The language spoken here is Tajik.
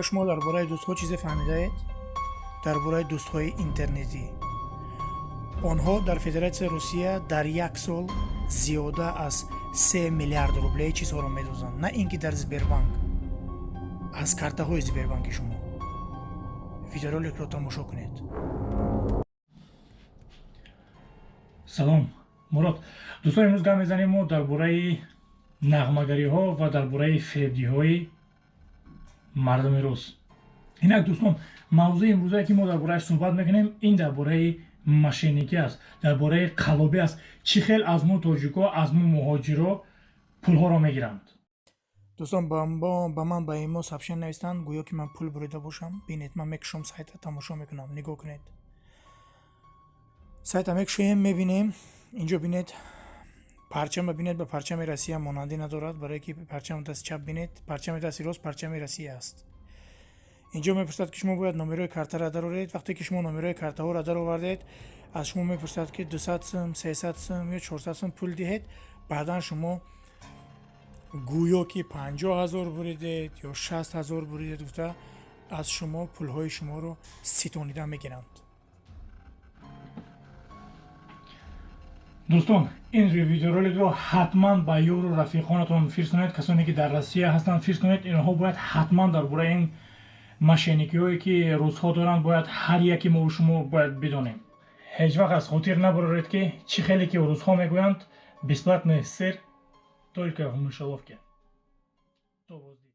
Шумо дар бораи дӯстҳо чизе фаҳмидаед? Дар бораи дӯстҳои интернетӣ. Онҳо дар Федератсияи Русия дар як сол зиёда аз 3 миллиард рублей чизҳоро медозанд, на ин ки дар Сбербанк, аз картаҳои Сбербанки шумо. Видеороликро тамошо кунед. Салом, Мурод. Дӯстон, имрӯз гап мезанем мо дар бораи нағмагариҳо ва дар бораи фиребдиҳои мардуми рус. Инак, дӯстон, мавзӯи имрӯзае, ки мо дар борааш суҳбат мекунем, ин дар бораи мошенникӣ аст, дар бораи қаллобӣ аст. Чӣ хел аз мо тоҷико, аз мо муҳоҷиро пулҳоро мегиранд. Дӯстон, ба ман ба имо сообщение навистанд, гӯё ки ман пул бурида бошам. Бинед, ман мекушом сайта, тамошо мекунам. Нигоҳ кунед, сайта мекушоем, мебинем. Инҷо бинед, парчама бинед, ба парчами Россия монандӣ надорад, барое ки парчами дасти чап бинед, парчами дасти рост парчами Россия аст. Инҷо мепурсад, ки шумо бояд номерои картаро дароред. Вақте ки шумо номерои картаҳоро даровардед, аз шумо мепурсад, ки 200 сум, 300 сум ё 400 сум пул диҳед. Баъдан шумо гӯё ки 50 000 буридед ё 60 000 буридед гуфта, аз шумо пулҳои шуморо ситонида мегиранд. Дӯстон, ин видеороликро ҳатман ба ёру рафиқонатон фирсонед, касоне ки дар Россия ҳастанд, фирсонед. Инҳо бояд ҳатман дар бораи ин мошенникиҳое, ки русҳо доранд, бояд ҳар яке мову шумо бояд бидонем. Ҳеҷ вақт аз хотир набароред, ки чӣ хеле ки русҳо мегӯянд: «Бесплатный сыр только в мышеловке». То боздид.